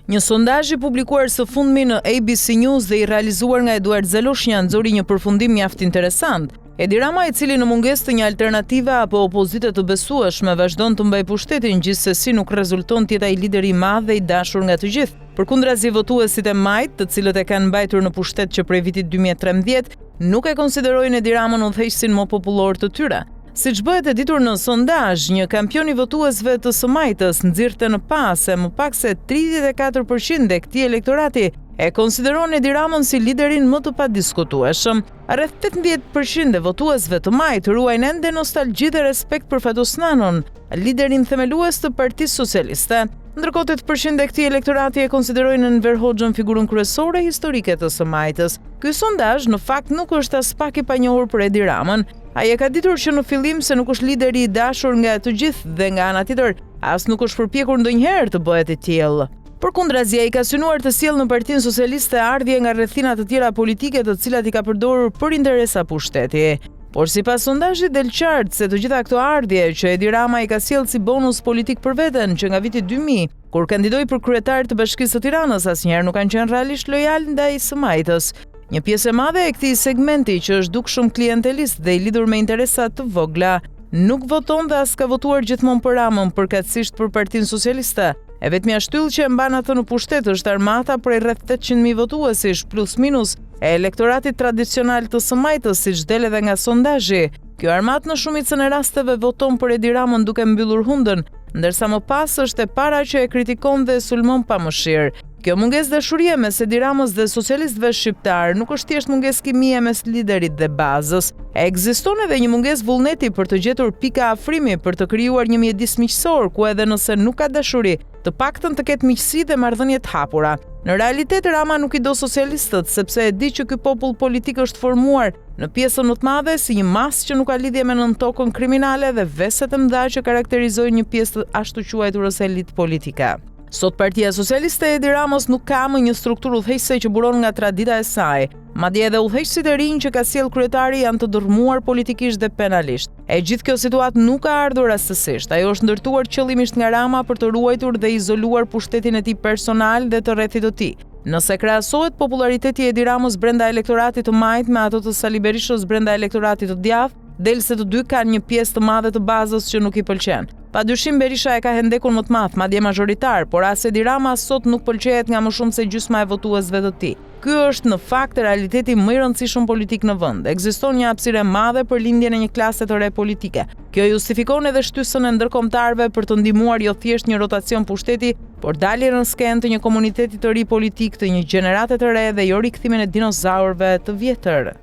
Një sondazh i publikuar së fundmi në ABC News dhe i realizuar nga Eduard Zaloshnja nxori një përfundim mjaft interesant. Edi Rama, i cili në mungesë të një alternative apo opozite të besueshme vazhdon të mbajë pushtetin, gjithsesi nuk rezulton të jetë ai lideri i madh dhe i dashur nga të gjithë. Përkundrazi votuesit e majtë, të cilët e kanë mbajtur në pushtet që prej vitit 2013, nuk e konsiderojnë Edi Ramën udhëheqësin më popullor të tyre. Siç bëhet e ditur në sondazh, një kampion i votuesve të së majtës nxirrte në pah se më pak se 34 për qind e këtij elektorati e konsideron Edi Ramën si liderin më të padiskutueshëm. Rreth 18 për qind e votuesve të majtë ruajnë ende nostalgji dhe respekt për Fatos Nanon, liderin themelues të Partisë Socialiste. Ndërkohë 8 për qind e këtij elektorati e konsiderojnë Enver Hoxhën figurën kryesore historike të së majtës. Ky sondazh në fakt nuk është aspak i panjohur për Edi Ramën. Ai e ka ditur që në fillim se nuk është lideri i dashur nga të gjithë dhe nga ana tjetër as nuk është përpjekur ndonjëherë të bëhet i tillë. Përkundrazi ai ka synuar të sjellë në Partinë Socialiste ardhje nga rrethina të tjera politike të cilat i ka përdorur për interesa pushteti. Por sipas sondazhit del qartë se të gjitha këto ardhje që Edi Rama i ka sjellë si bonus politik për veten që nga viti 2000, kur kandidoi për kryetar të Bashkisë së Tiranës, asnjëherë nuk kanë qenë realisht lojalë ndaj së majtës. Një pjesë e madhe e këtij segmenti që është dukshëm klientelist dhe i lidhur me interesa të vogla, nuk voton dhe as ka votuar gjithmonë për Ramën, përkatësisht për Partinë Socialiste. E vetmja shtyllë që e mban atë në pushtet është armata prej rreth 800.000 votuesish, plus minus, e elektoratit tradicional të së majtës, siç del edhe nga sondazhi. Kjo armatë në shumicën e rasteve voton për Edi Ramën duke mbyllur hundën, ndërsa më pas është e para që e kritikon dhe e sulmon pa mëshirë. Kjo mungesë dashurie mes Edi Ramës dhe socialistëve shqiptarë nuk është thjesht mungesë kimie mes liderit dhe bazës. Ekziston edhe një mungesë vullneti për të gjetur pika afrimi për të krijuar një mjedis miqësor ku edhe nëse nuk ka dashuri, të paktën të ketë miqësi dhe marrëdhënie të hapura. Në realitet Rama nuk i do socialistët, sepse e di që ky popull politik është formuar në pjesën më të madhe si një masë që nuk ka lidhje me nëntokën kriminale dhe veset e mëdha që karakterizojnë një pjesë të ashtuquajturës elitë politike. Sot Partia Socialiste e Edi Ramës nuk ka më një strukturë udhëheqëse që buron nga tradita e saj. Madje edhe udhëheqësit e rinj që ka sjellë kryetari janë të dërrmuar politikisht dhe penalisht. E gjithë kjo situatë nuk ka ardhur rastësisht. Ajo është ndërtuar qëllimisht nga Rama për të ruajtur dhe izoluar pushtetin e tij personal dhe të rrethit të tij. Nëse krahasohet popullariteti i Edi Ramës brenda elektoratit të majtë me atë të Sali Berishës brenda elektoratit të djathtë, del se të dy kanë një pjesë të madhe të bazës që nuk i pëlqen. Pa dyshim Berisha e ka hendekun më të madh, madje mazhoritar, por as Edi Rama sot nuk pëlqehet nga më shumë se gjysma e votuesve të tij. Ky është në fakt realiteti më i rëndësishëm politik në vend. Ekziston një hapësirë e madhe për lindjen e një klase të re politike. Kjo justifikon edhe shtysën e ndërkombëtarëve për të ndihmuar jo thjesht një rotacion pushteti, por daljen në skenë të një komuniteti të ri politik, të një gjenerate të re dhe jo rikthimin e dinozaurëve të vjetër.